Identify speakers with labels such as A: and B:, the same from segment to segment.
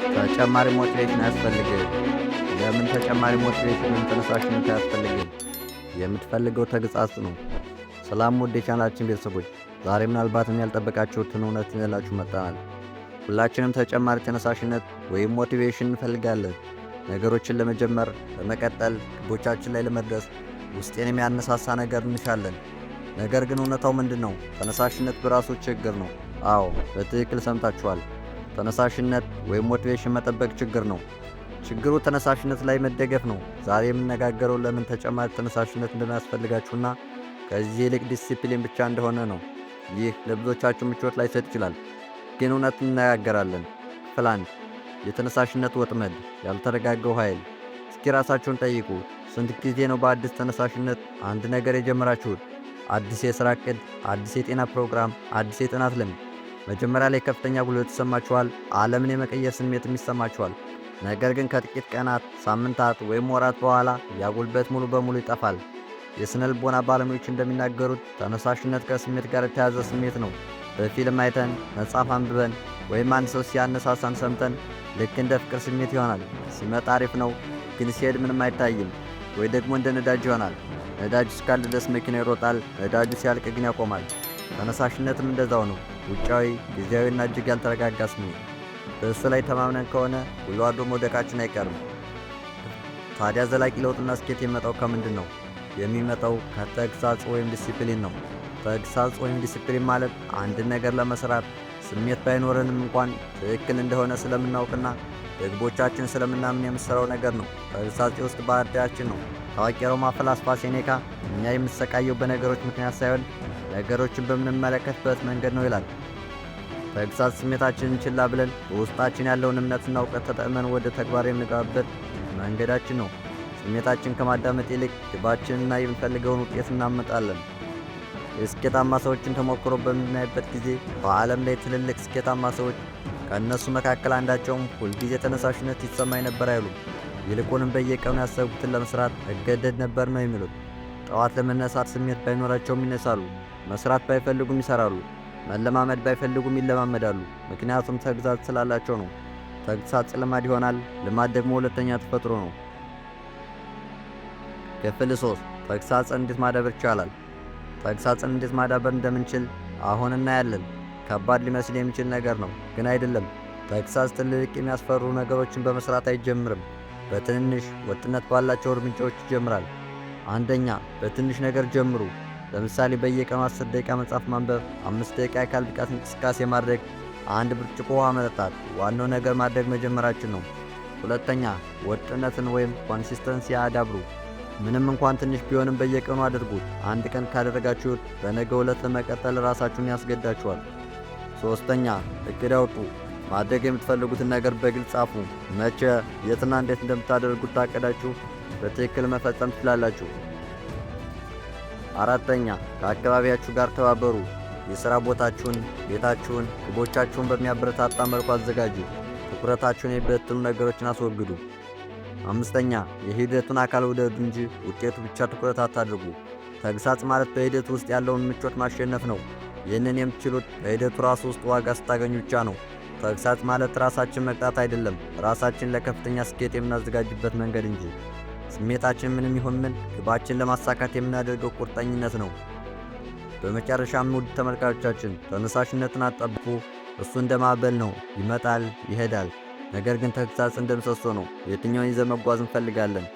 A: ተጨማሪ motivation አያስፈልግም። ለምን ተጨማሪ motivation ወይም ተነሳሽነት አያስፈልግም? የምትፈልገው ተግሳጽ ነው። ሰላም ውድ የቻናላችን ቤተሰቦች፣ ዛሬ ምናልባትም ያልጠበቃችሁትን እውነት ይዘንላችሁ መጥተናል። ሁላችንም ተጨማሪ ተነሳሽነት ወይም motivation እንፈልጋለን። ነገሮችን ለመጀመር፣ ለመቀጠል፣ ግቦቻችን ላይ ለመድረስ ውስጤን የሚያነሳሳ ነገር እንሻለን። ነገር ግን እውነታው ምንድን ነው? ተነሳሽነት በራሱ ችግር ነው። አዎ፣ በትክክል ሰምታችኋል። ተነሳሽነት ወይም motivation መጠበቅ ችግር ነው። ችግሩ ተነሳሽነት ላይ መደገፍ ነው። ዛሬ የምንነጋገረው ለምን ተጨማሪ ተነሳሽነት እንደሚያስፈልጋችሁና ከዚህ ይልቅ ዲሲፕሊን ብቻ እንደሆነ ነው። ይህ ለብዙዎቻችሁ ምቾት ላይሰጥ ይችላል፣ ግን እውነት እንነጋገራለን። ክፍል 1፦ የተነሳሽነት ወጥመድ፣ ያልተረጋጋው ኃይል። እስኪ ራሳችሁን ጠይቁ። ስንት ጊዜ ነው በአዲስ ተነሳሽነት አንድ ነገር የጀመራችሁት? አዲስ የሥራ ዕቅድ፣ አዲስ የጤና ፕሮግራም፣ አዲስ የጥናት ልምድ። መጀመሪያ ላይ ከፍተኛ ጉልበት ይሰማችኋል፣ ዓለምን የመቀየር ስሜትም ይሰማችኋል። ነገር ግን ከጥቂት ቀናት፣ ሳምንታት ወይም ወራት በኋላ ያ ጉልበት ሙሉ በሙሉ ይጠፋል። የስነ ልቦና ባለሙያዎች እንደሚናገሩት ተነሳሽነት ከስሜት ጋር የተያያዘ ስሜት ነው። በፊልም አይተን፣ መጽሐፍ አንብበን ወይም አንድ ሰው ሲያነሳሳን ሰምተን ልክ እንደ ፍቅር ስሜት ይሆናል። ሲመጣ አሪፍ ነው፣ ግን ሲሄድ ምንም አይታይም። ወይ ደግሞ እንደ ነዳጅ ይሆናል። ነዳጁ እስካለ ድረስ መኪና ይሮጣል፣ ነዳጁ ሲያልቅ ግን ያቆማል። ተነሳሽነትም እንደዛው ነው። ውጫዊ፣ ጊዜያዊና እጅግ ያልተረጋጋ ስሜት። በእሱ ላይ ተማምነን ከሆነ ውሎ አድሮ መውደቃችን አይቀርም። ታዲያ ዘላቂ ለውጥና ስኬት የሚመጣው ከምንድን ነው? የሚመጣው ከተግሳጽ ወይም ዲሲፕሊን ነው። ተግሳጽ ወይም ዲሲፕሊን ማለት አንድን ነገር ለመስራት ስሜት ባይኖረንም እንኳን ትክክል እንደሆነ ስለምናውቅና በግቦቻችን ስለምናምን የምንሰራው ነገር ነው። ተግሳጽ የውስጥ ባህሪያችን ነው። ታዋቂ የሮማ ፈላስፋ ሴኔካ እኛ የምንሰቃየው በነገሮች ምክንያት ሳይሆን ነገሮችን በምንመለከትበት መንገድ ነው ይላል። ተግሳጽ ስሜታችንን ችላ ብለን በውስጣችን ያለውን እምነትና እውቀት ተጠቅመን ወደ ተግባር የምንገባበት መንገዳችን ነው። ስሜታችን ከማዳመጥ ይልቅ ግባችንና የምንፈልገውን ውጤት እናመጣለን። የስኬታማ ሰዎችን ተሞክሮ በምናይበት ጊዜ በዓለም ላይ ትልልቅ ስኬታማ ሰዎች ከእነሱ መካከል አንዳቸውም ሁልጊዜ ተነሳሽነት ይሰማኝ ነበር አይሉም። ይልቁንም በየቀኑ ያሰቡትን ለመስራት እገደድ ነበር ነው የሚሉት። ጠዋት ለመነሳት ስሜት ባይኖራቸውም ይነሳሉ። መስራት ባይፈልጉም ይሰራሉ። መለማመድ ባይፈልጉም ይለማመዳሉ። ምክንያቱም ተግሳጽ ስላላቸው ነው። ተግሳጽ ልማድ ይሆናል። ልማድ ደግሞ ሁለተኛ ተፈጥሮ ነው። ክፍል 3፦ ተግሳጽን እንዴት ማዳበር ይቻላል? ተግሳጽን እንዴት ማዳበር እንደምንችል አሁን እናያለን። ከባድ ሊመስል የሚችል ነገር ነው፣ ግን አይደለም። ተግሳጽ ትልልቅ የሚያስፈሩ ነገሮችን በመስራት አይጀምርም። በትንንሽ፣ ወጥነት ባላቸው እርምጃዎች ይጀምራል። አንደኛ፣ በትንሽ ነገር ጀምሩ። ለምሳሌ በየቀኑ 10 ደቂቃ መጽሐፍ ማንበብ፣ 5 ደቂቃ የአካል ብቃት እንቅስቃሴ ማድረግ፣ አንድ ብርጭቆ ውሃ መጠጣት። ዋናው ነገር ማድረግ መጀመራችን ነው። ሁለተኛ፣ ወጥነትን ወይም consistency አዳብሩ። ምንም እንኳን ትንሽ ቢሆንም በየቀኑ አድርጉት። አንድ ቀን ካደረጋችሁት በነገው ዕለት ለመቀጠል ራሳችሁን ያስገድዳችኋል። ሶስተኛ፣ እቅድ አውጡ። ማድረግ የምትፈልጉትን ነገር በግልጽ ጻፉ። መቼ፣ የትና እንዴት እንደምታደርጉት ታቀዳችሁ በትክክል መፈጸም ትችላላችሁ። አራተኛ፣ ከአካባቢያችሁ ጋር ተባበሩ። የሥራ ቦታችሁን፣ ቤታችሁን፣ ግቦቻችሁን በሚያበረታታ መልኩ አዘጋጁ። ትኩረታችሁን የሚበትኑ ነገሮችን አስወግዱ። አምስተኛ፣ የሂደቱን አካል ውደዱ እንጂ ውጤቱ ብቻ ትኩረት አታድርጉ። ተግሳጽ ማለት በሂደቱ ውስጥ ያለውን ምቾት ማሸነፍ ነው። ይህንን የምትችሉት በሂደቱ ራሱ ውስጥ ዋጋ ስታገኙ ብቻ ነው። ተግሳጽ ማለት ራሳችን መቅጣት አይደለም፣ ራሳችን ለከፍተኛ ስኬት የምናዘጋጅበት መንገድ እንጂ። ስሜታችን ምንም ይሁን ምን ግባችን ለማሳካት የምናደርገው ቁርጠኝነት ነው። በመጨረሻም ውድ ተመልካቾቻችን፣ ተነሳሽነትን አትጠብቁ። እሱ እንደ ማዕበል ነው፣ ይመጣል፣ ይሄዳል። ነገር ግን ተግሳጽ እንደ ምሰሶ ነው። የትኛውን ይዘን መጓዝ እንፈልጋለን?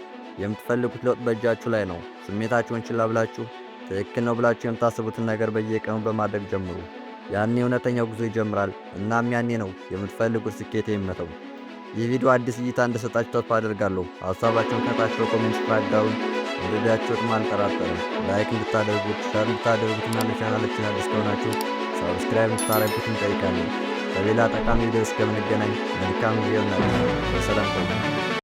A: የምትፈልጉት ለውጥ በእጃችሁ ላይ ነው። ስሜታችሁን ችላ ብላችሁ ትክክል ነው ብላችሁ የምታስቡትን ነገር በየቀኑ በማድረግ ጀምሩ። ያኔ እውነተኛው ጉዞ ይጀምራል። እናም ያኔ ነው የምትፈልጉት ስኬት የሚመጣው። ይህ ቪዲዮ አዲስ እይታ እንደሰጣችሁ ተስፋ አደርጋለሁ። ሀሳባችሁን ከታች በ comment አጋሩን። እንደወደዳችሁትም አልጠራጠርም። Like እንድታደርጉት፣ share እንድታደርጉትና ለቻናላችን አዲስ ከሆናችሁ subscribe እንድታደርጉት እንጠይቃለን። በሌላ ጠቃሚ ቪዲዮ እስከምንገናኝ መልካም ጊዜ ይሆናል። በሰላም ቆዩ።